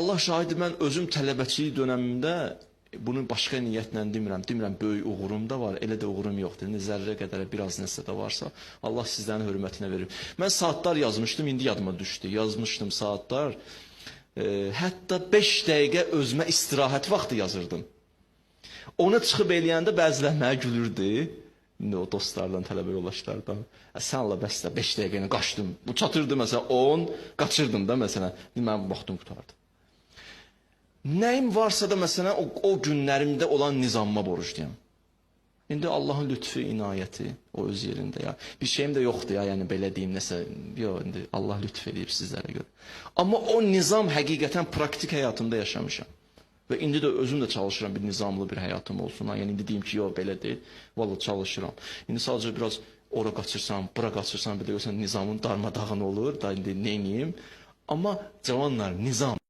Allah şahidi, mən özüm tələbəçilik dönəmimdə bunu başqa niyyətlə demirəm. Demirəm böyük uğurum da var, elə də uğurum yoxdur. İndi zərrə qədər biraz nəsə də varsa, Allah sizlərin hörmətinə verir. Mən saatlar yazmışdım, indi yadıma düşdü. Yazmışdım saatlar. Hətta 5 dəqiqə özümə istirahət vaxtı yazırdım. Onu çıxıb eləyəndə bəzilər mənə gülürdü. İndi o dostlardan, tələbə yoldaşlardan. Sən Allah bəs də 5 dəqiqə ilə qaçdım. Bu çatırdı məsələn 10, qaçırdım da məsələn. İndi mənim vaxtım qurtardı. Nəyim varsa da məsələn o günlərimdə olan nizamıma borcluyam. İndi Allahın lütfü, inayəti o öz yerində ya. Bir şeyim də yoxdur ya, yəni belə deyim nəsə. Yox, indi Allah lütf eləyib sizlərə görə. Amma o nizam həqiqətən praktik həyatımda yaşamışam. Və indi də özüm də çalışıram bir nizamlı bir həyatım olsun. Ha, yəni indi deyim ki, yox belə deyil. Vallahi çalışıram. İndi sadəcə biraz ora qaçırsan, bura qaçırsan, bir də görsən nizamın darmadağın olur. Da indi nə edeyim? Amma cavanlar, nizam.